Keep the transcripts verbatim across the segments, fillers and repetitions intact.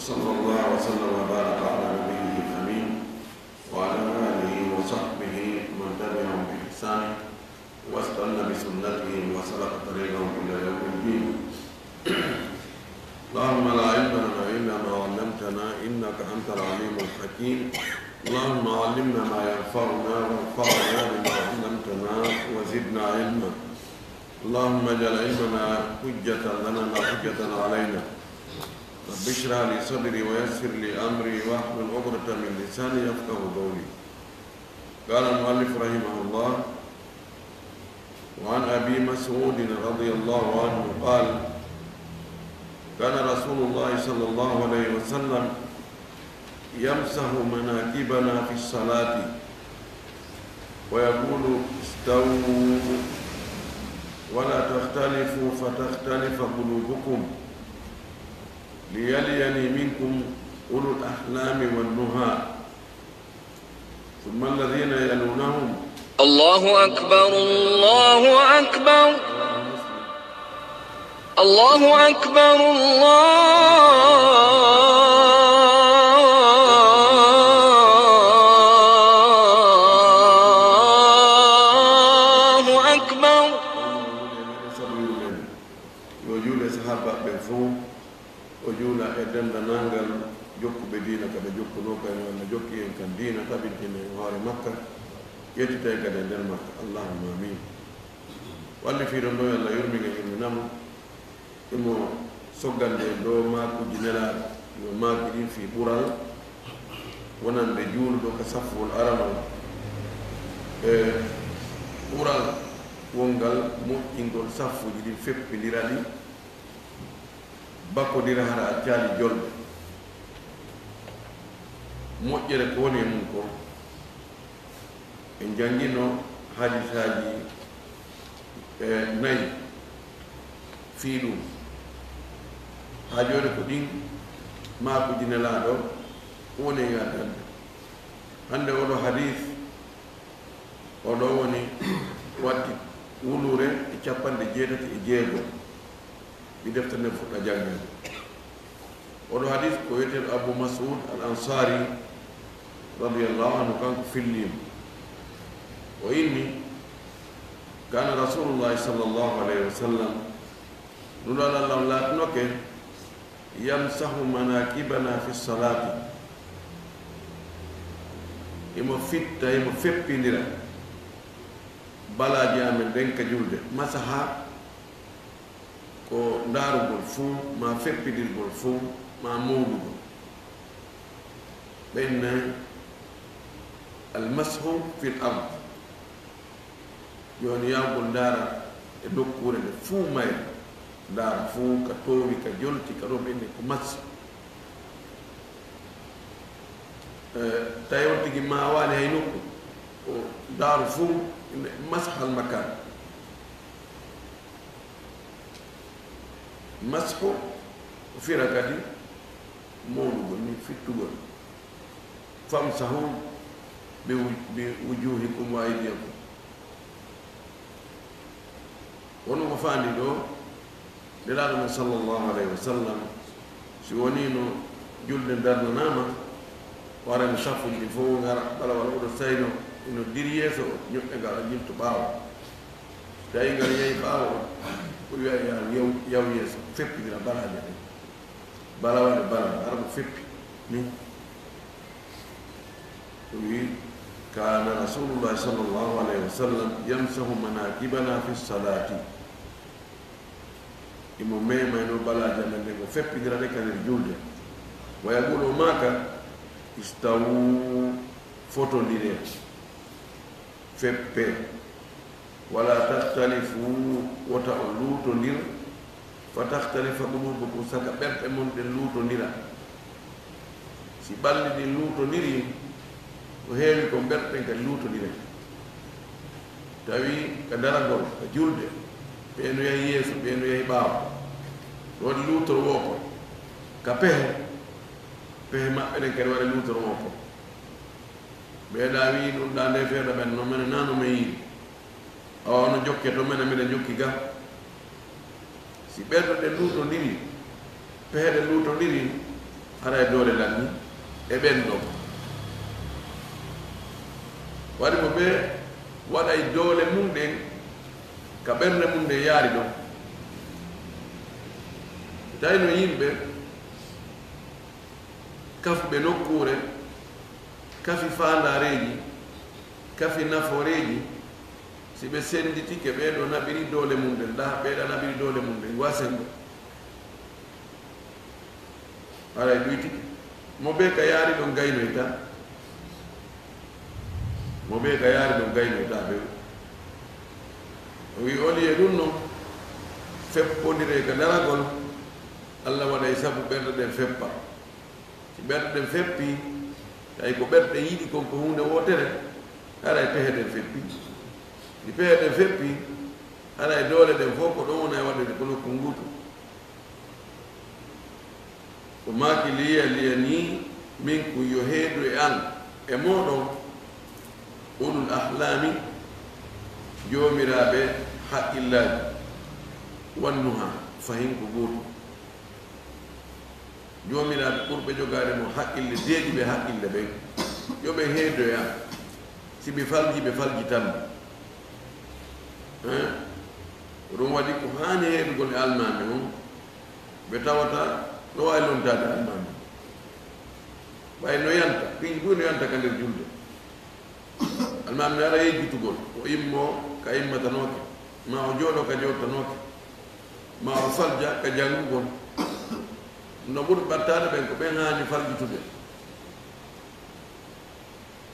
صلى الله وسلم وبارك على نبيه الأمين وعلى آله وصحبه ومن تبعهم بإحسان واستن بسنتهم وسلك طريقهم إلى يوم الدين. اللهم لا علم لنا إلا ما علمتنا إنك أنت العليم الحكيم. اللهم علمنا ما ينفعنا وانفعنا بما علمتنا وزدنا علما. اللهم اجعل علمنا حجة لنا لا حجة علينا. رب اشرح لي صدري ويسر لي أمري واحلل عقدة من لساني يفقه قولي. قال المؤلف رحمه الله: وعن أبي مسعود رضي الله عنه قال: كان رسول الله صلى الله عليه وسلم يمسح مناكبنا في الصلاة ويقول: استووا ولا تختلفوا فتختلف قلوبكم، ليليني منكم أولو الأحلام والنهى، ثم الذين يلونهم. الله أكبر، الله أكبر، الله أكبر، الله أكبر. Yo juule sahaabaaɓe ɓen fow. O juula e denndaangal jokkuɓe diina, kadi jokkunoo kan, yo Allah jokku en kan diina, tabintina en hoore makka, ƴettita en kadi e nder makka. Allahumma amin. Walli fiiɗo ɗo, yo Allah yurmin en, yurmina mo. Imo soggande en ɗo maakuuji Nelaaɗo, yo maaki ɗin fii ɓural wonande juuluɗo ka saffowol aranol, e ɓural wongal moƴƴingol saffuuji ɗin, feppindira ɗi, bakkodira hara a accaali jolde. Moƴƴere ko woni e mum kon, en janngino hadisaaji, e, nayi fii ɗum. Haa jooni ko ɗin maakuuji Nelaaɗo woni e yaadande. Hannde oɗo hadis, oɗo woni watti wuluure e capanɗe jeetati e jeego. Mi deftere nden fuɗɗa janngeede. Oɗo hadis ko wiyeteeɗo Abu Mas'ud al Ansari radiyallahu anhu, kanko filliimo. O inni: كان رسول الله صلى الله عليه وسلم، Nulaaɗo Allah on laatinoke, يمسح مناكبنا في الصلاة. Himo fitta, himo feppindira balaaje amen ɗen ka julde. Masaha ko ndaarugol fuu, maa feppindirgol fuu, maa mowlugol. Ɓen nayi, المسح في الأرض. Jooni, yaawgol ndaara e nokkuure nde fuu mayre, ndaara fuu ka toowi, ka jolti, ka ɗo ɓenni, ko mashu. Eh, tawi on tigi maawaali hay nokku, ko ndaaru fuu, ine mashu al makan. Mashu ko fira kadi mowlugol, ni fittugol. فامسحوا بو-، بوجوهكم وأيديكم. Kono ko faandi ɗo, Nelaaɗo men sallallahu alayhi wa sallam, si wonii no julde darnanaama, warani saffuuji ɗin fof ngara, balawal oɗo sayno, ino diri yeeso, ñoƴƴa ngal, a jilto ɓaawo. Si tawii ngal yehi ɓaawo, o wiya, yaw, yaw, yaw yeeso, feppindira balaaje ɗen. Balawal e balawal, hara ko feppi ni. O wi, كان رسول الله صلى الله عليه وسلم يمسح مناكبنا في الصلاة. Imo memayno balaaje amen ɗen, o feppindira ɗe ka nder julde. ويقول, o maaka, استووا, fotondiree. Feppee. ولا تختلفوا, wota on luutondir. فتختلف قلوبكم, saka ɓerɗe mon ɗen luutondira. Si ɓalli ɗin luutondirii, ko heewi kon ɓerɗe ɗen kadi luutondiray. Tawi ka daragol, ka julde, ɓee no yahi yeeso, ɓee no yahi ɓaawo. No waɗi luutorwoo kon. Ka pehe, pehe maɓɓe ɗen kadi waɗa luutorwoo kon. Ɓee ɗaa wi'i ɗun ɗaa nde feere ɓen, no mene naa no men yiɗi. Awa ono jokke to mene, miɗen jokki ga. Si ɓerɗe ɗen luutondirii, pehe ɗen luutondirii, Haray doole lanni e ɓen ɗon. Waɗi mo ɓe waɗay doole mum ɗen ka ɓernde mum nden yaari ɗon. Tawi no yimɓe kafuɓe nokkuure, kafi faandaareeji, kafi nafooreeji, si ɓe sennditike, ɓee ɗoo naɓiri doole mum ɗen, ɗaa, ɓee ɗaa naɓiri doole mum ɗen, wa senngo. Haray ɗuytike. Mo ɓe ka yaari ɗon gaynoyta. Mo ɓe ka yaari ɗon gaynoyta ɓe. O wi, oli e ɗum non, feppondire ka daragol, Alla waɗay sabu ɓerɗe ɗen feppa. Si ɓerɗe ɗen feppi, tawi ko ɓerɗe yiɗi kon ko huunde wootere, haray pehe ɗen feppi. Si pehe ɗen feppi, haray doole ɗen fof ko ɗon wona e waɗude ko nokku nguutu. O maaki, liya, liya ni minkum, yo heedu e an, e mooɗon, ulul ahlaami, joomiraaɓe haqqillaaji, wannuha, fahin ko gootum. Joomiraaɓe ɓurɓe jogaade mo haqqille, deeƴuɓe haqqille ɓen, yo ɓe heedu e an, si ɓe faljii, ɓe faljitan mo. Hein? Ko ɗum waɗi ko haani heedugol e almaami on, ɓe tawata no waawi lontaade almaami. Ɓay no yanta, piiji buy no yanta ka nder julde. Almaami ne ara yejjitugol, o immoo ka immatanooke, maa o jooɗoo ka jooɗtanooke, maa o falja ka janngugol. No ɓuri ɓattaade ɓen ko ɓen haani faljitude.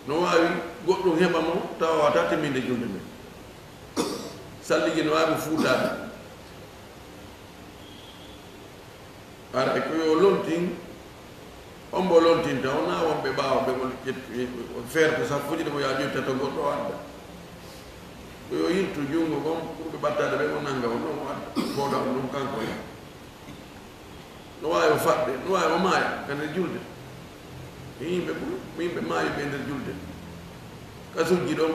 No waawi goɗɗum heɓa mo, tawa waawataa timminde julde nden. Salligi no waawi mo fuutaade. Ara e ko yo lontin, on mbo lontinta, wonaa wonɓe ɓaawo ɓe, on ƴetti, on feerta saffuuji ɗi mo yaa ƴetta to goɗɗo o adda. Ko yo yiltu junngo gon, ɓurɓe ɓattaade ɓe, o nannga on ɗon, o adda, fooda on ɗon kanko e. No waawi o faɗde, no waawi o maaya ka nder julde. E yimɓe ɓuri, yimɓe maayuɓe e nder julde. Ka sujji ɗon,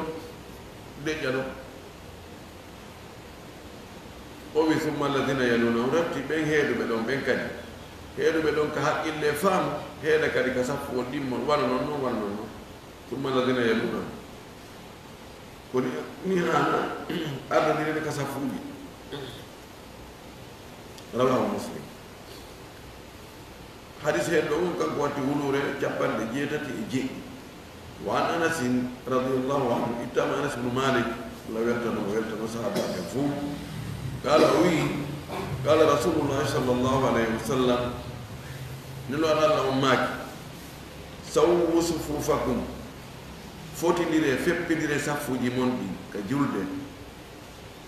deƴƴa ɗon. O wi, summa alladina yaluna, o refti ɓen heeduɓe ɗon ɓen kadi. Heeduɓe ɗon ka haqqille e faamu, heeda kadi ka saffuwol ɗimmol, wano non non, wano non non. Summa alladina yaluna. Ko ni, ni haana ardondirede ka saffuuji. Rawahu Muslim. Hadis hen ɗo on kanko watti wuluure capanɗe jeetati e jeeɗiɗi. Wa an Anasin radiyallahu anhu, ittama Anas ibnu Malik, Allah weltano mo, weltano sahaabaaɓe fof. Qala, o wi, qala Rasulullahi sallallahu alayhi wa sallam, Nelaaɗo Allah on maaki, sawwu sufufakum, fotindire, feppindire saffuuji mon ɗin ka julde.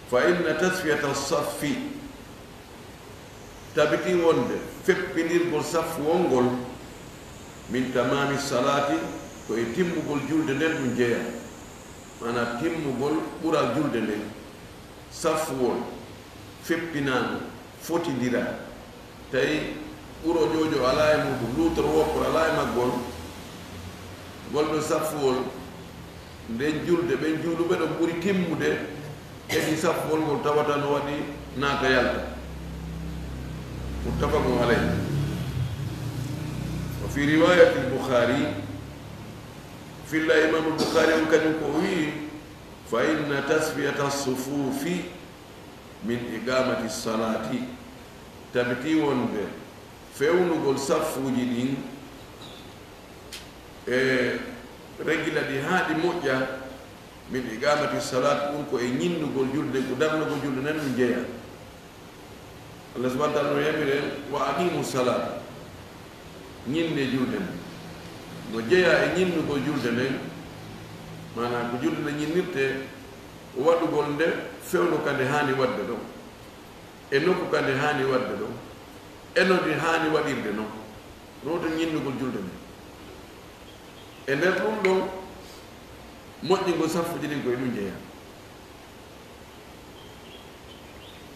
Fa inna tasfiyata saffi, tabiti wonde feppindirgol saffu on ngol, min tamami salati, ko e timmugol julde nden ɗum jeya. Maanaa timmugol ɓural julde nden, saffuwol feppinaango, fotindira. Tawi ɓuro ƴoƴo alaa e muɗum, luutoro wopporo alaa e maggol, ngol ɗon saffuwol, nden julde, ɓen juuluɓe ɗon ɓuri timmude, heɓi saffuwol ngol tawata no waɗi naata yalta. Muttafaqun alayh. Wa fi riwayati al-Bukhari, filla Imam al-Bukhari on kañum ko o wi'i, fa inna tasfiyata sufufi min iqamati salati, tabiti wonde fewnugol saffuuji ɗin e regila ɗi haa ɗi moƴƴa, min iqamati salati, ɗum ko e ñinnugol julde, ko darnugol julde nden ɗum jeya. Allah subhanahu wa taala no yamiri en, wa aqimu salata, ñinne julde nden. No jeya e ñinnugol julde nden, maanaa ko julde nden ñinnirte, waɗugol nde fewndo ka nde haani waɗde ɗon, e nokku ka nde haani waɗde ɗon, e no nde haani waɗirde non. No woni ñinnugol julde nden. E nder ɗum ɗon, moƴƴingol saffuuji ɗin ko e ɗum jeyaa.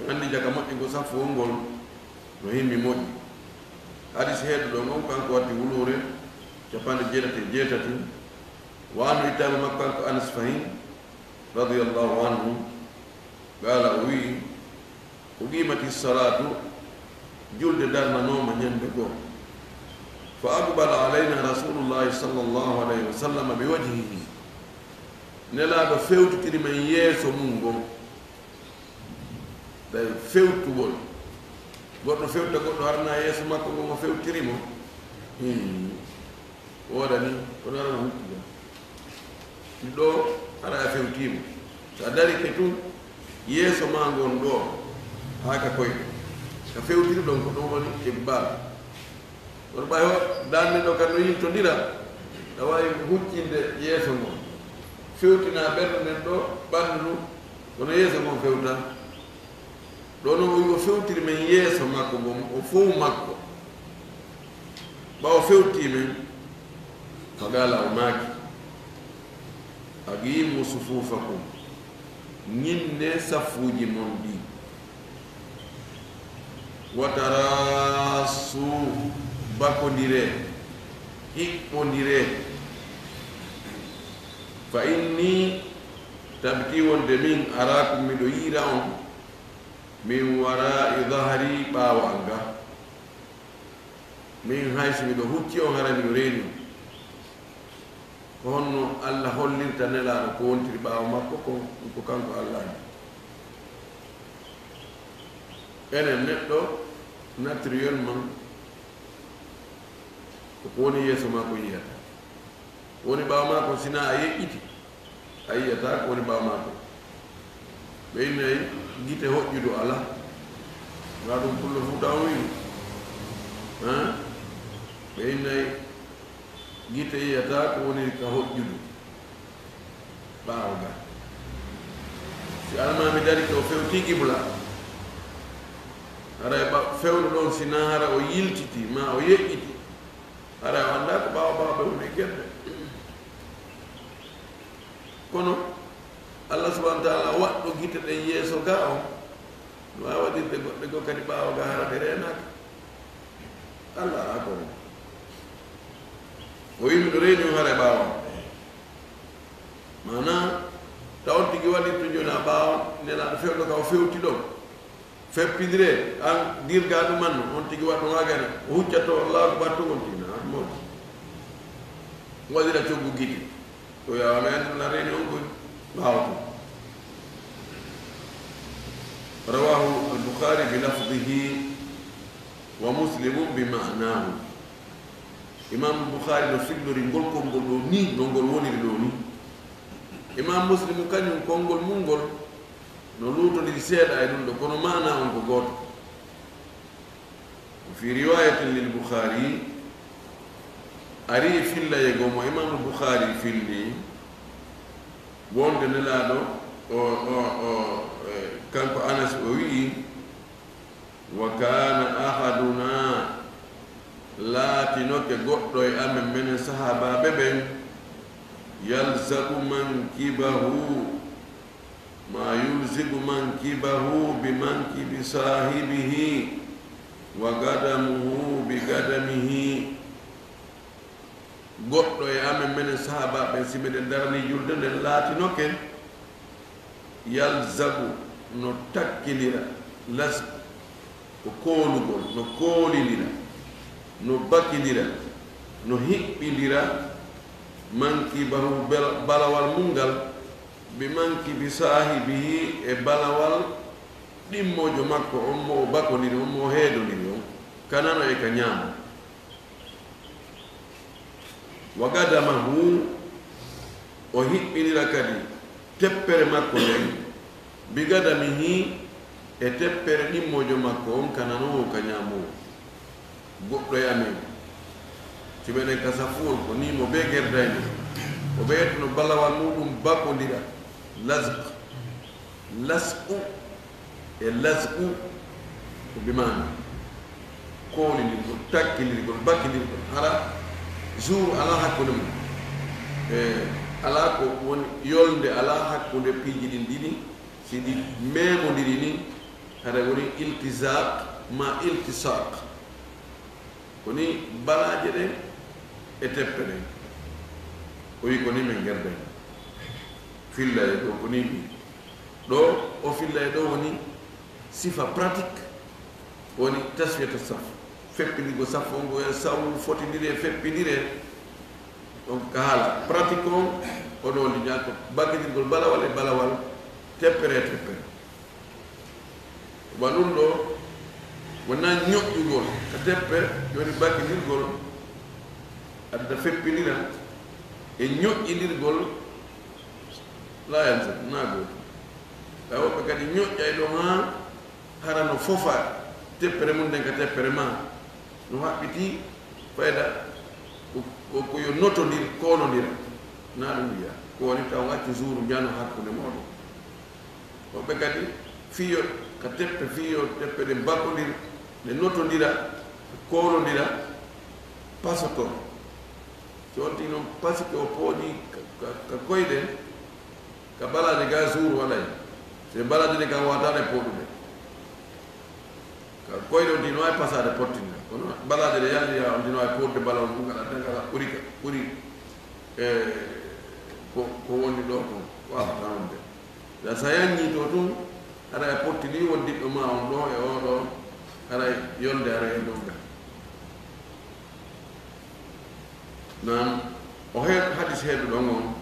En anndi jaka moƴƴingol saffuwol ngol no himmi moƴƴi. Hadis heeduɗo on, kanko watti wuluure capanɗe jeetati e jeetati. Wa anhu, ittaama makko kanko Anas fahin, radiyallahu anhu, qaala, o wi'i, uqiimati salaatu, julde darnanooma ñande goo. Fa aqbala alayna Rasulullahi sallallahu alayhi wa sallam bi wajhihi. Nelaaɗo fewtitiri men yeeso mum ngon. Tawi fewtugol. Goɗɗo fewta goɗɗo harna yeeso makko ngon o fewtiri mo. Hmm. Woodani, kono ara mo hucci ngon. Ɗo, hara a fewtiima. So a darike tun, yeeso maa ngon ɗo, haa ka koyɗe. Ka fewtiri ɗon, ko ɗum woni iqbal. Kono ɓay o, darnde ɗo kan no yiltondira, a waawi huccinde yeeso ngon. Fewtina ɓernde nden ɗo, ɓanndu ndun, kono yeeso ngon fewta. Ɗo non o wi o fewtiri men yeeso makko ngon, o fow makko. Ɓawo fewti men, faqala o maaki, aqimu sufufakum, ñinne saffuuji mon ɗi, wa tarassu, bakondire, hiɓɓondire, fa inni, tabiti wonde min, arakum, miɗo yiira on, min wara'i dahri, ɓaawo an ga. Min hay si miɗo hucci on, hara miɗo reeni on. Ko honno Allah hollirta Nelaaɗo ko wontiri ɓaawo makko kon? Ɗum ko kanko Allah ni. Enen neɗɗo, naturellement, ko ko woni yeeso maa ko yiyata. Ko woni ɓaawo maa ko, si naa a yeƴƴiti, a yiyataa ko woni ɓaawo maa ko. Ɓe innay gite hoƴƴudu alaa. Maa ɗum pullo Fuuta on wi'i. Haa? Ɓe innay gite yiyataa ko woni ka hoƴƴudu ɓaawo ga. Si almaami dari ko fewti qibla, haray ɓa-, fewndo ɗon si naa hara o yiltiti, maa o yeƴƴiti, haray o anndaa ko ɓaawo ɓaawo ɓe woni e gerde. Kono Allah subhanahu wa ta'ala waɗɗo gite ɗen yeeso ga on, no waawi waɗirde goɗɗe goo kadi ɓaawo ga hara ɗe reenaaka. Allah alaa ko o wi'i miɗo reeni on hara e ɓaawo am. Maanaa, taw on tigi waɗirto jooni a ɓaawo, Nelaaɗo fewndo ka o fewti ɗon. Feppindire, an dirgaaɗo man no, on tigi waɗɗo waagana, o huccatoo, Allahu akbar, tun on tina, mawɗi. Waɗira coggu gite. Ko yawa, mi anndi na reeni on koy. Ɓaawo tun. Rawahu al-Bukhari bi lafdihi wa Muslimun bi ma'nahu. Imaamu Bukhari no fillori ngol konngol ɗo ni, no ngol woniri ɗo ni. Imaamu Muslimu kañum konngol mum ngol no luutondiri seeɗa e ɗum ɗo, kono maana on ko gooto. Fi riwayatin lil Bukhari, ari e fillaye goo mo Imaamu Bukhari filli, wonde Nelaaɗo o, o, o, e, kanko Anas o wi'i, wa kana ahaduna, laatinoke goɗɗo e amen, menen sahaabaaɓe ɓen, yalzaku mankibahu, ma yulziku mankibahu bi mankibi saahibihi, wa gadamuhu bi gadamihi. Goɗɗo e amen, menen sahaabaaɓe ɓen, si meɗen daranii julde nden, laatinoke yalzaku, no takkindira, lazku, ko koolugol, no koolindira, no bakindira, no hiɓɓindira, mankibahu, bel-, balawal mum ngal, bi mankibi saahibihi, e balawal ɗimmoojo makko on, mo o bakondiri on, mo o heedondiri on, ka nano e ka ñaamo. Wa gadamahu, o hiɓɓinira kadi teppere makko nden, bi gadamihi, e teppere ɗimmoojo makko on, ka nanoowo, ka ñaamoowo. Goɗɗo e amen, si meɗen ka safuwol, ko nii mo bee gerdayno, o ɓeyatno balawal muuɗum bakondira, lazq. Lasqu e lazqu ko bi maana koolindirgol, takkindirgol, bakkindirgol. Hara jour alaa hakkunde mum. E alaa ko woni yolnde, alaa hakkunde piiji ɗin ɗiɗi. Si ɗi memondiri ni, hara woni iltisaq ma iltisaq. Ko ni balaaje ɗen e teppe ɗen. O wi ko ni men gerden. Filla e ɗo ko ni wi. Ɗo o filla e ɗo woni sifa pratique, woni tasfiyata saf. Feppindirgol saffu on, ko e saw fotindiri e feppindire. Donc, ka haala pratique on, o ɗo ndi ñaako bakkitirgol balawal e balawal, teppere e teppere. Wa ɗum ɗo, wonaa ñoƴƴugol ka teppe, jooni bakkitirgol, adda feppindira, e ñoƴƴindirgol, laa yalzam, naa gootum. Ka woɓɓe kadi ñoƴƴay ɗon haa hara no fofa teppere mum nden ka teppere ma, no haɓɓiti fayda ko, ko, ko yo notondir, koolondira. Naa ɗum wiya, ko woni taw accu zuuru njano hakkunde mooɗon. Woɓɓe kadi fiyo ka teppe, fiyo teppe ɗen bakkondir, ɗe notondira, koolondira, pasoto. So on tigi noon, parce que o pooɗi ka, ka, ka koyɗe, ka balaaje ga zuuru waɗay. Se balaaje ɗe kan wataade pooɗude. Ka koyɗe on tigi no waawi pasaade pottinga. Kono balaaje ɗe yalli ya on tigi no waawi pooɗude bala on ɗum kala, tan kala ɓuri ka, ɓuri, e, ko, ko woni ɗo kon. Waawataa wonde. Da so a yaññii to tun, haray a pottidi wondiɗɗo ma on ɗo e oo ɗo, haray yolde haray e ɗon ga. Naam, o he-, hadis heeduɗon on,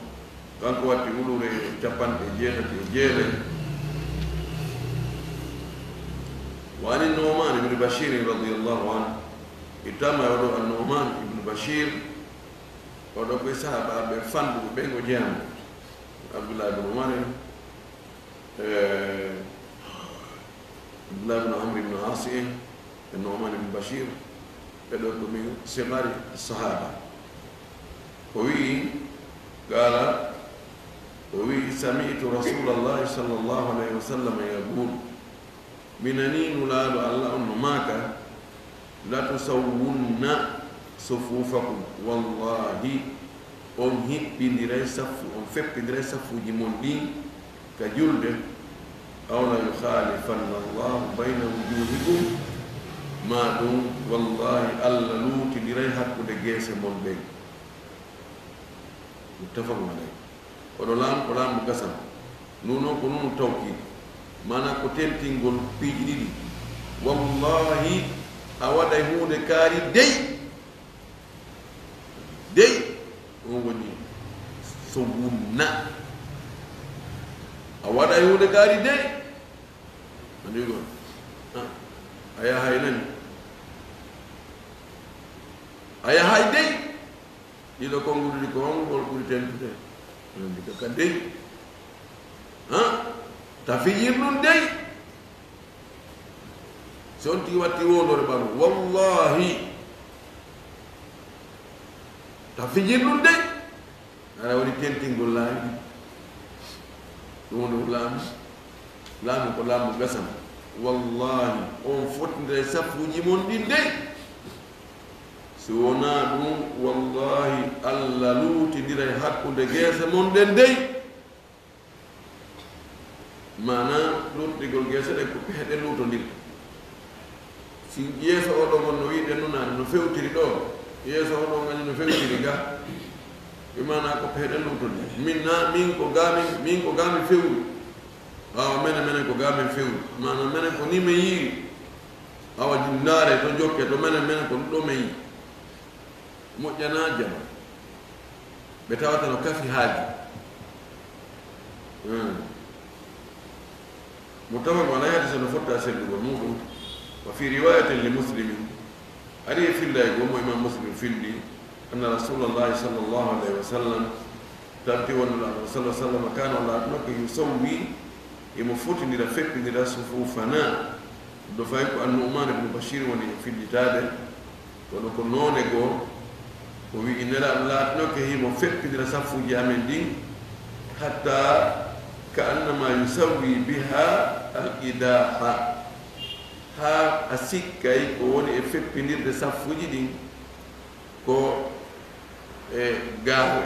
kanko watti wuluure capanɗe jeetati e jeetati. Wa ani Nu'man ibn Bashir radiyallahu anhu, ittama e oɗo an Nu'man ibn Bashir, oɗo koye sahaabaaɓe fanɗuɓe ɓen o jeyaama. Abdullah ibn Umar en, eh, Abdullah ibn Amr ibn As en, e Nu'man ibn Bashir, ɓe ɗo ko min sigari sahaba. O wi'i, qala, o wi'i, sami'tu Rasulallahi sallallahu alayhi wa sallam yaqul, mi nani Nulaaɗo Allah on no maaka, latusawwunna sufufakum, wallahi, on hiɓɓindiray saffu, on feppindiray saffuuji mon ɗin ka julde, aw la yukhalifanna Allahu bayna wujuhikum, ma ɗum, wallahi, Allah luutindiray hakkunde geese mon ɗen. Muttafaqun alayh. Oɗo laamu ko laamu gasam. Nuno ko nunu tawkiid. Maanaa ko tentingol piiji ɗiɗi. Wallahi, a waɗay huunde kaari dey. Dey, on woni so wunna. A waɗay huunde kaari dey. Andi ko, ah, a yahay nani? A yahay dey. Ɗiɗo konguɗi ko hongol ɓuri tentude? Andi ka, ka dey. Ha? Ta fijir ɗum dey. Si on tigi watti wondore ɓaɗu, wallahi, ta fijir ɗum dey. Aɗa waɗi tentingol laamu. Ɗum woni laamu. Laamu ko laamu gasam. Wallahi, on fotindira e saffuuji mon ɗin dey. Si wonaa ɗum, wallahi, Allah luutindira e hakkunde geese mon ɗen dey. Maanaa, luutndigol geese ɗen ko pehe ɗen luutondirta. Si yeeso oo ɗoo ngon no wi'uɗen nun naane no fewtiri ɗoo, yeeso oo ɗoo ngon no fewtiri gaa. Ɓe maanaa ko pehe ɗen luutondirta. Min naa, min ko gaa min, min ko gaa mi fewri. Awa menen, menen ko gaa men fewri. Maanaa menen ko nii men yi'iri. Awa jinnaare to jokke to menen, menen ko ɗum ɗoo men yi'i. Moƴƴanaa jam. Ɓe tawata no kafi haaju. Hmm. Muttafaqun alayhi, hadis no fotta sellugol muɗum. Wa fi riwayatin li Muslimin, ari e fillay goo mo Imam Muslim filli, anna Rasulallahi sallallahu alayhi wa sallam, tabti wonno Nulaaɗo sallallahu alayhi wa sallam, kana laatno ko yusawwi, imo fotindira, feppindira sufufana. Ɗo fay ko An-Nu'man ibn Bashir woni e fillitaade, kono ko noone goo, o wi'i Nelaaɗo laatinoke himo feppindira saffuuji amen ɗin, hatta ka annama yusawwi biha al-qidaha, haa a sikkay ko woni e feppindirde saffuuji ɗin ko e gaawe,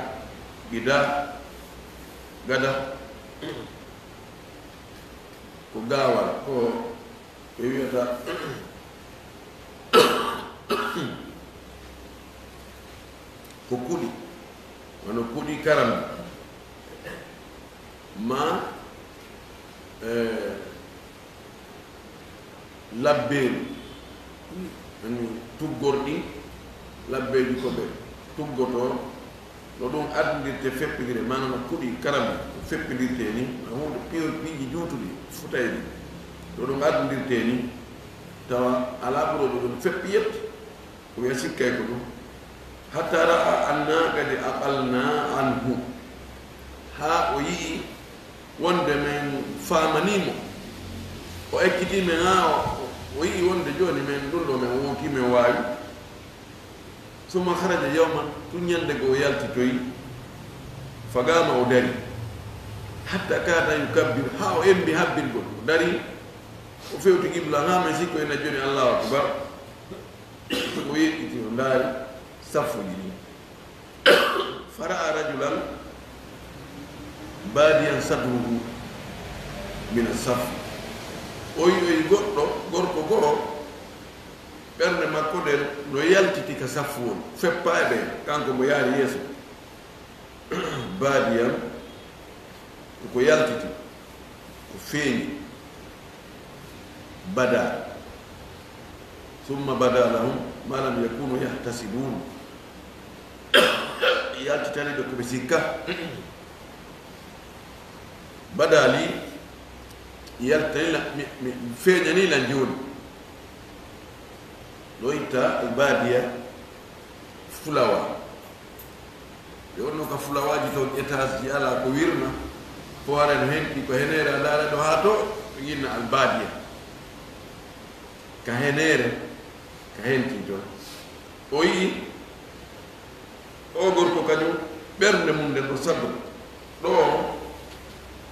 qida, gada, ko gaawal, ko ɓe wiyata ko kuɗi, wano kuɗi karam ma, eh, labbeelu, ani tuggorɗi, labbeeji ko ɓe tuggotoo, no ɗum adndirte feppindire, maanaam no kuɗi karama feppindirtee ni, no huunde piyo-, piiji juutuɗi futayɗi, no ɗum adndirtee ni, tawa alaa ɓurooɗo ɗum feppi yette, o wiya sikkay ko ɗum. Hatta ra'a anna qad aqalna anhu, haa o yi'i wonde men faamanii mo, o ekkitii men haa o, o yi'i wonde jooni men ɗum ɗo men wonkii men waawi. Summa kharaja yawman, tun ñande goo o yaltitoyi, faqama o dari, hatta kada yukabbir, haa o embi habbirgol, o dari, o fewti qibla, haa men sikko ena jooni Allahu akbar, o yeƴƴiti, o ndaari saffuuji ɗin. Fara'a rajulan badiyan sadruhu min as-saff. O yi'oyi goɗɗo, gorko goo, ɓernde makko nden no yaltiti ka saffu on, feppa e ɓe, kanko mo yaari yeeso. Badiyan, ko ko yaltiti, ko feeñi. Bada. Summa bada lahum ma lam yakunu yahtasibun. Yaltitani ɓe ko ɓe sikka. Bada li, yaltani la, mi, mi, feeñani lan jooni. No itta albadiya fulawa. Ɓe wonno ka fulawaaji toon, étage ji alaa ko wirna, ko wara no henti, ko heneere a ndaara ɗo haa to, ɓe nginna albadiya. Ka heneere, ka henti toon. O yi'i, o gorko kañum, ɓernde mum nden ɗo saddo, ɗo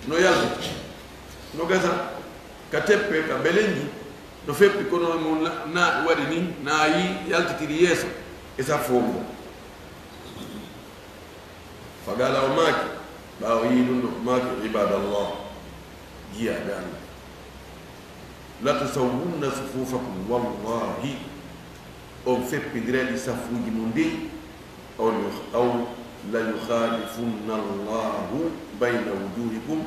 no yalta, no gasa, ka teppe, ka belenji, no feppi, kono mo na, na waɗi ni, na yi yaltitiri yeeso e saffu on ngo. Faqala, o maaki, ɓaawo yii ɗum ɗo, o maaki, "Ibadallah, jiyaaɓe Allah, latusawwunna sufufakum, wallahi, on feppindiray ɗi saffuuji mon dey, aw, aw la yukhalifunna Allahu bayna wujuhikum,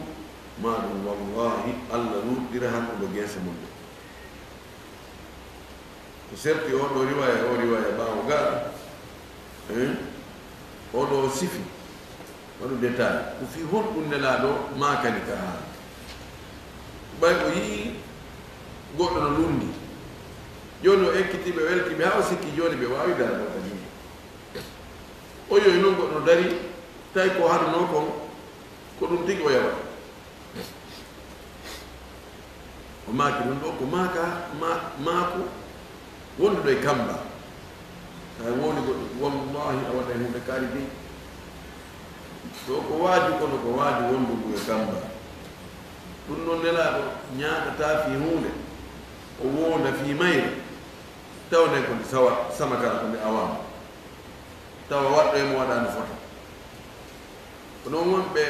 ma ɗum, wallahi, Allah luutɗira hakkunde geese mon ɗe." Ko serti oo ɗoo riwaaya, oo riwaaya ɓaawo gaa, hein? Oo ɗoo sifi, waɗu détail. Ko fii honɗum Nelaaɗo maakani ka haala? Ɓay o yi'i goɗɗo no lunndi. Jooni o ekkitii ɓe, o elki ɓe, haa o sikki jooni ɓe waawi daragol ka juuɗe. O yi'oyi non goɗɗo no dari, tawi ko haɗunoo kon, ko ɗum tigi o yawata. O maaki ɗum ɗo, ko maaka, ma-, maaku wonduɗo e kamba. Tawi woni goɗɗo, wallahi, a waɗay huunde kaari dey. Ɗo ko waaju, kono ko waaju wondugu e kamba. Ɗum noon Nelaaɗo ñaaɗataa fii huunde, o woonda fii mayre, tawa nden ko nde sawa, sama kala ko nde awaama. Tawa waɗɗo e mo waɗaano fota. Ko noon wonɓe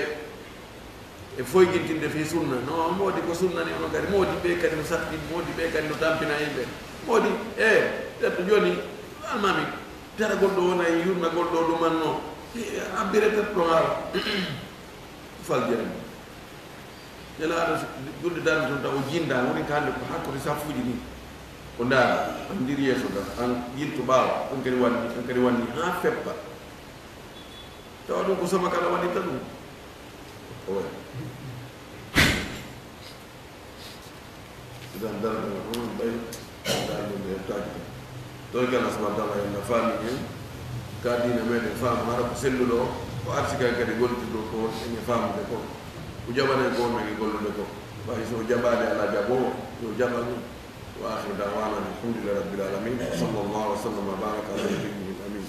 e foygintinde fii sunna. No moodi ko sunna ni, ono kadi moodi ɓe kadi no saɗɗi, moodi ɓe kadi no tampina yimɓe. Moodi, e, ƴetto jooni, almaami, daragol ɗo wona e yurnagol ɗo ɗumanno. E, abbire tet ɗo haala. Fal jeren. Nelaaɗo julde darni toon taw o jinda, woni ka hannde ko hakkude saffuuji ɗi. O ndaara, an ndir yeeso ga, an yilto ɓaawo, an kadi wanni, an kadi wanni haa feppa. Tawa ɗum ko sama kala waɗirta ɗum. O waɗi. Idan darnde o ɗon ɓay, darnde nde heɓtaaki tan. Ɗon kala subhanahu wa taala en na faami en, ka diina meɗen faamu hara ko selluɗo o, o arti kay kadi gollitirɗo ko en e faamude ko. O jaɓanay ko men e gollude ko. Ɓay so o jaɓaade alaa jaɓoowo, yo jaɓan. Wa akhiru da'wana alhamdulillahi rabbil alamin. Sallallahu wa sallam wa baraka ala nabiyyil amin.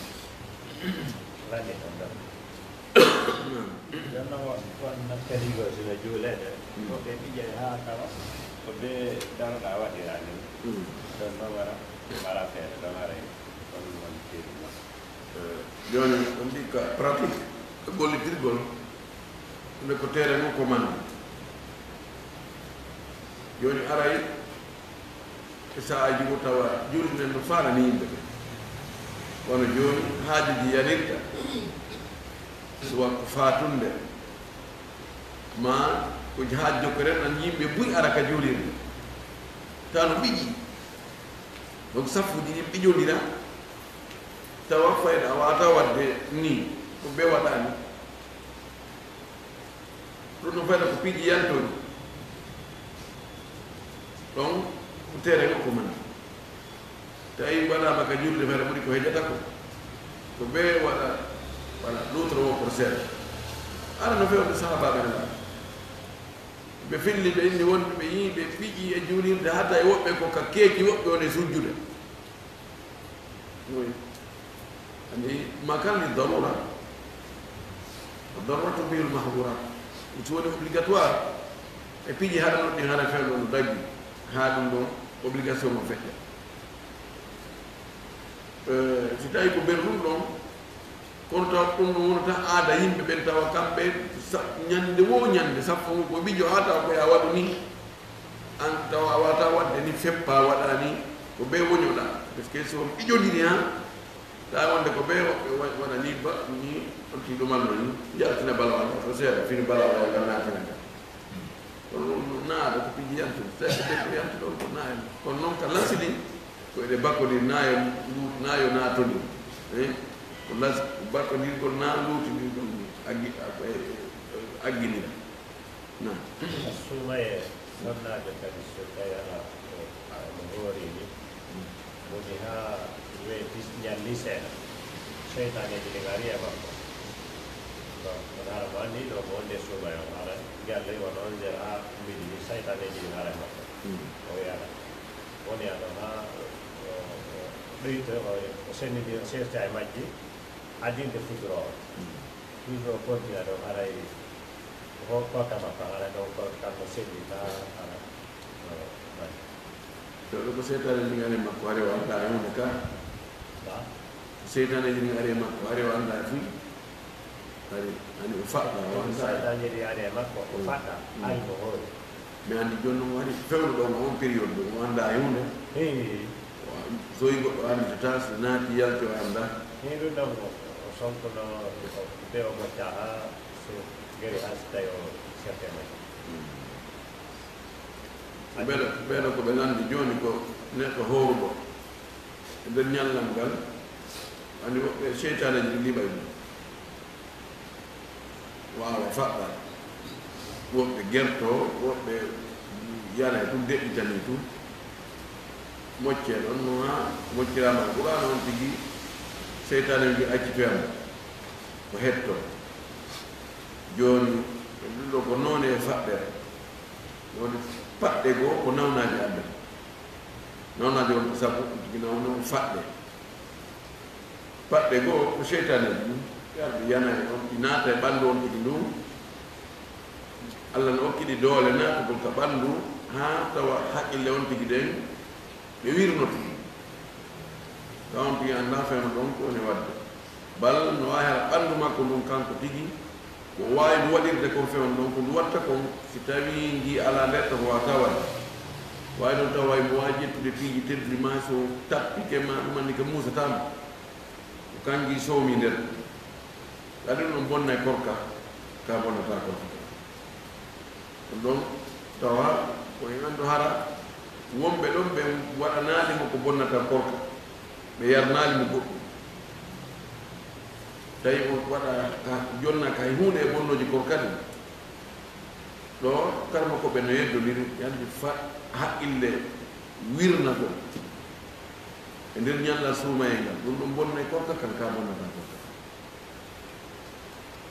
Jonno won, won nakkaligo sino juuleede, mm, ko ɓe ɓiƴay haa kawa, ko be darɗa waɗira ni. Mm. Jonno wara, wara feere, ɗon aray, ɗon won keeri ma. Eh, jooni, on mbi ka pratique, e gollitirgol, nde ko terrain on commande. Jooni aray, e sa'aaji goo tawa juulde nden no faanani yimɓe ɓe. Wano jooni, haajuuji yanirta, suwa ko faatunde, maa ko haaju jokkere nan yimɓe buy ara ka juulirde. Tawa no ɓiƴi. Donc saffuuji ɗin ɓe ƴondira, tawa fayda a waata waɗde nii, ko ɓe waɗani. Ɗum ɗon fayda ko piiji yaltooji. Ɗon ko tere ko ko mani. Tawi waɗaama ka julde fere ɓuri ko hejata ko. Ko ɓe waɗa, waɗa l'autre wo ko seeɗa. Ara no fewde sahaabaaɓe nana. Ɓe filli ɓe inni wonde ɓe yii ɓe piiji e juulirde, hatta e woɓɓe ko ka keeci, woɓɓe woni sujjude. Oui. Ani makan li darura. Darura tubihul mahdurat. Ɗum si woni obligatoire. E piiji haɗa noon ɗin hara fewndo no daggi. Haa ɗum ɗon obligation mo feƴƴa. Eh, si tawi ko ɓen ɗum ɗon, kono tawa ɗum ɗon wonata aada yimɓe ɓen, tawa kamɓe sa-, ñande wo ñande, sappo ngu ko mijo haa tawa ko ya waɗu ni. An tawa a wata waɗde ni, feppa waɗa ni, ko ɓe woñoɗa. Parce que so on ƴiƴodiri han, tawa wonde ko ɓe wa-, wa-, waɗa ni ba, ni, on ti ɗumal no ni, yaltina balawal, ko seeɗa, fini balawal, ngal natina ngal. Kono ɗum no naaɗo ko piiji yantude, tawi ko ɓen ko yantude on ko naayo. Kono noon ka lasili, ko eɗe bakkodiri naayo, ngu-, naayo naatoni. Eh? Ko las-, bakkodirgol na luutinirgol ni, aggi-, a-, e-, e-, agginira. Naam. Suumaye sonnaajo kadi so tawi alaa ko mo hoori ni, woni haa weeti ñalli seeɗa. Seytaaneeji ɗi ngari e makko. Bon, kono hara mo anndi ɗo mo wonde suumaye on, hara ñalli won onze heures haa midi ni, seytaaneeji ɗi ngara e makko. Mm. O wiyata, woni aɗo haa o, o, o ɗoyta, o, o sennidi, o sefta e majji, adinde futuro o. Mm. Toujours o continue ɗo, haray ko, ko kama ko, haray ɗo ko kanko selli ka, haray no mari. Ɗo ɗo ko seytaane ligane makko, haray o anndaa e huunde ka. Ba? Seytaane ligane makko, haray o anndaa e fuy. Haray, ani o faɗɗa, o anndaa. Seytaane ligane makko, o Mm. faɗɗa, Mm. ari ko hoore. Mi anndi jooni noon wari fewndo ɗo, on période ɗo, o anndaa e huunde. Hey. So yi goɗɗo anndi to taas, naati, yalti, o anndaa. Hey, ɗum ɗon ko, o sonkuno, o, be o mocca haa so gari haa so tawi o serte mo. Ɓeɗo, ɓeɗo ko ɓe nganndi jooni ko neɗɗo hooruɗo. E nder ñallal ngal, anndi woɓɓe seytaaneeji ɗi liɓay ɗum. Waawa faɗɗa. Woɓɓe gerto, woɓɓe yara e tun, deƴƴitani tun. Moccee ɗon no haa mocciraama e Qur'aana on tigi, seytaaneeji accitoyamo. Ko hetto. Jooni, ɗum ɗo ko noone e faɗɗere. Woni paɗɗe goo ko nawnaaji Allah. Nawnaaji on ko sabu ɗum tigi nawno faɗɗe. Paɗɗe goo ko seytaaneeji ɗum. Yarɓe yana e on, ɗi naata e ɓanndu on tigi ndun. Allah no okki ɗi doole naatugol ka ɓanndu, haa tawa haqqille on tigi ɗen ɓe wirnoto. Tawa on tigi anndaa fewndo ɗon ko woni waɗde. Bal no waawi hara ɓanndu makko ndun kanko tigi, ko o waawi ndu waɗirde kon fewndo ɗon, ko ndu watta kon, si tawii ngii alaa nder, to ko waawata waɗde. Waawi ɗon tawa mo waawi ƴettude piiji tedduɗi, maa so tappike, maa ɗum anndi ka muusataa mo. Ko kan ngii soomi nder. Waɗi ɗum bonna e korka, ka bonnata korka. Ɗum ɗon tawa ko en anndu hara wonɓe ɗon ɓe waɗanaali mo ko bonnata korka, ɓe yarnaali mo goɗɗum. Tawi o waɗa ka, jonna ka e huunde e bonnooji korka ɗin. Ɗo karma ko ɓe no yeddondiri, yandi fa haqqille wirna ko. E nder ñalla suumayee ngal, ɗum ɗon bonna e korka kan, ka bonnata korka.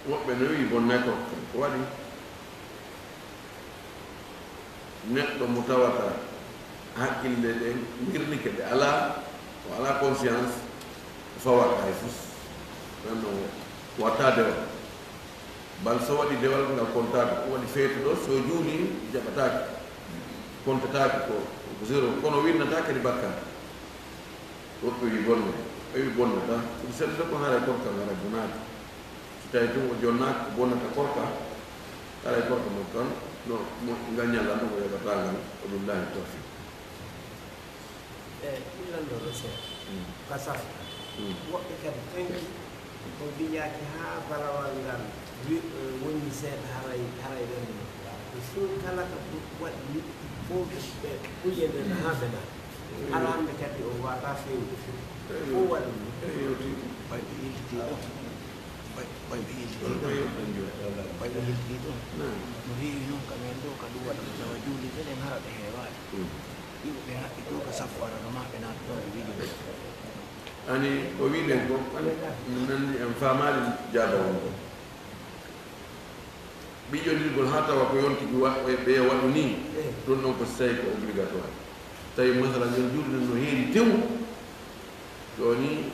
Woɓɓe no wi'i bonnay ko, ko waɗi neɗɗo mo tawata haqqille ɗen wirnike, ɗe alaa, o alaa conscience, o fawaaka hay fus. Ɗon no watta dewal. Bal so waɗi dewal ngal kontaaka, o waɗi feetu ɗo, so juuli jaɓataake, kontataake ko, ko zéro, kono wirnata kadi bakkaat. Woɓɓe wi bonne, ɓe wi bonnata, ɗum seeɗa ko haray korka haray bonaaki. Si tawi tun o jonnaaki ko bonnata korka, haray korka mo kan, no, mo, ngal ñalla no o yoɓata ngal, o ɗum laani tawfiq. E ɗum lanndoo ɗo seeɗa. Mm. Ka safta. Mm. Woɓɓe kadi tanki ko mbiyaaki haa balawal ngal wi-, eh, woni seeɗa haray, haray renndo. Ko fof kala ka waɗi fof ɓe, ɓe kuƴe nden haa ɓe naata. Alaa hannde kadi o waawata feewde fof. Ko waɗi ɗum? Eyi, yewti. Ɓay ɓe yiltitii ɗo. Ɓay, ɓay ɓe yiltitii ɗo. Ɓay ɓe yiltitii ɗo. No heewi noon ka men ɗo, ka ɗum waɗi tawa juulirɗe ɗen hara ɗe heewaani. Yimɓe ɓe ngaɗɗi to ka saffu arano ma ɓe naata ɗon ɓe wili. Ani ko wiɗen ko, min nanndi en faamaali jaaba on ko. Ɓiƴƴondirgol haa tawa ko yonti ɗi wa-, ɓe waɗu nii, ɗum ɗon ko si tawi ko obligatoire. Tawi masala yon juulde no heewi tew, ɗo nii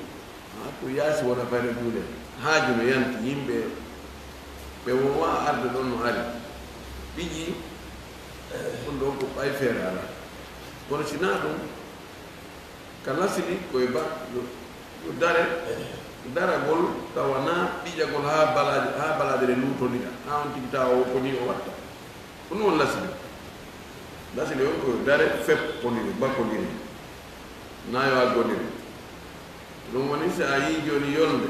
haa ko yaasi wona fayda juulde. Haaju no yanti, yimɓe ɓe woowaa arde ɗon no ari. Ɓiƴi, ɗum ɗon ko ɓay feere alaa. Kono si naa ɗum, ka lasili ko e ba-, yo, yo dare, daragol tawa naa ɓiƴagol haa balaaje, haa balaaje ɗe luutondira, haa on tigi tawa o ko nii o watta. Ko ɗum woni lasili. Lasili on ko yo dare feppondire, bakkondire, naa yo aggondire. Ɗum woni si a yii jooni yolnde,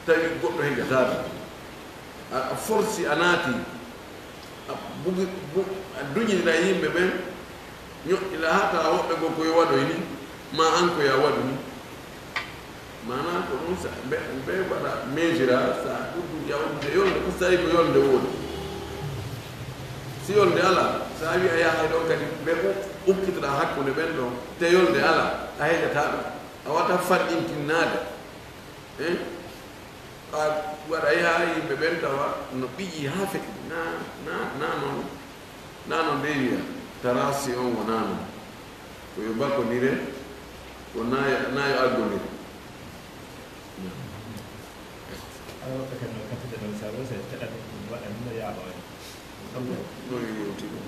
tawi goɗɗo heƴataako, a, a forsi, a naati, a bugi, bu-, a duñinira yimɓe ɓen, ñoƴƴila haa tawa woɓɓe goo ko yo waɗoy ni, ma an ko yo a waɗu ni. Maanaa ko ɗum sa-, mbe, mbe waɗa mesure, sa uddu yawtude yolnde, ko si tawi ko yolnde woodi. Si yolnde alaa, sa wi a yahay ɗon kadi, mbe u-, ukkitoɗaa hakkunde ɓen ɗon, te yolnde alaa, a heƴataa ɗum. A wata fanɗintinnaade. Eh? A waɗa yaha yimɓe ɓen tawa no ɓiƴi haa feƴƴi. Na, na, na noon. Na noon de wiya. Tarasi on wonaa noon. Ko yo bakkondire, ko na yo, na yo aggondire. Awa, ɓe kadi no kattude noon, sabu so taƴat ɗum waɗa ɗum no yaaɓa waɗi. No yewti ɗum.